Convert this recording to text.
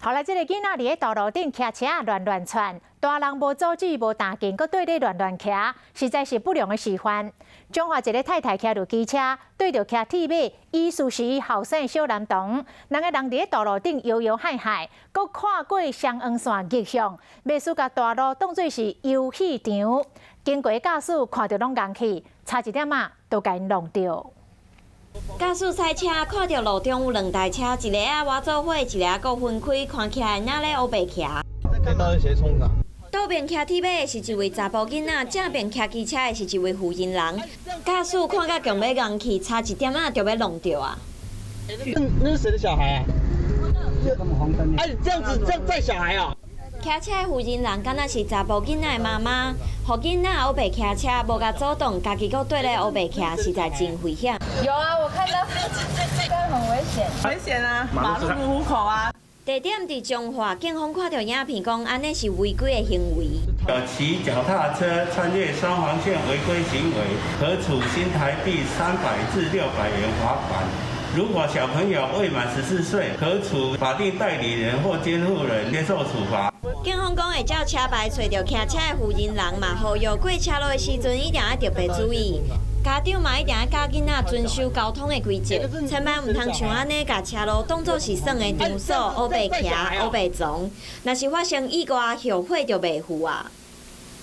好來，這个囡仔佇咧道路頂騎車亂亂竄，大人無阻止無擔緊，閣綴咧亂亂騎，實在是不良的示範。彰化一个太太騎著機車對著騎鐵馬，疑似是伊後生的小男童，兩个人佇咧道路頂搖搖亥亥，閣跨過雙黃線逆向，袂輸共大路當做是遊戲場。經過駕駛看著攏戇去，差一點仔都共𪜶弄著。駕駛賽車看著路中有兩台車，一个仔倚做伙，一个仔閣分開，看起來若咧烏白騎。這到底誰創啥？倒面騎鐵馬的是一位查埔囡仔，正面騎機車的是一位婦人人。駕駛看甲強欲戇去，差一點仔就欲弄著啊！那是誰的小孩啊？哎，這樣子這樣載小孩啊？騎車的婦人人敢若是查埔囡仔的媽媽，予囡仔烏白騎車，無共阻擋，家己閣綴咧烏白騎，實在真危險。有啊，我看到，這很危險。危險啊！馬路無虎口啊！地點佇彰化，警方看著影片講，按呢是違規的行為。有騎腳踏車穿越雙黃線違規行為，可處新台幣300至600元罰款。如果小朋友未滿14歲，可處法定代理人或監護人接受處罰。警方講會照車牌揣著騎車的負責人嘛，呼籲過車路的時陣一定愛特別注意。家長嘛一定愛教囡仔遵守交通的規則，千萬毋通像按呢，共車路當作是耍的場所，烏白騎、烏白傱。若是發生意外，後悔就袂赴啊。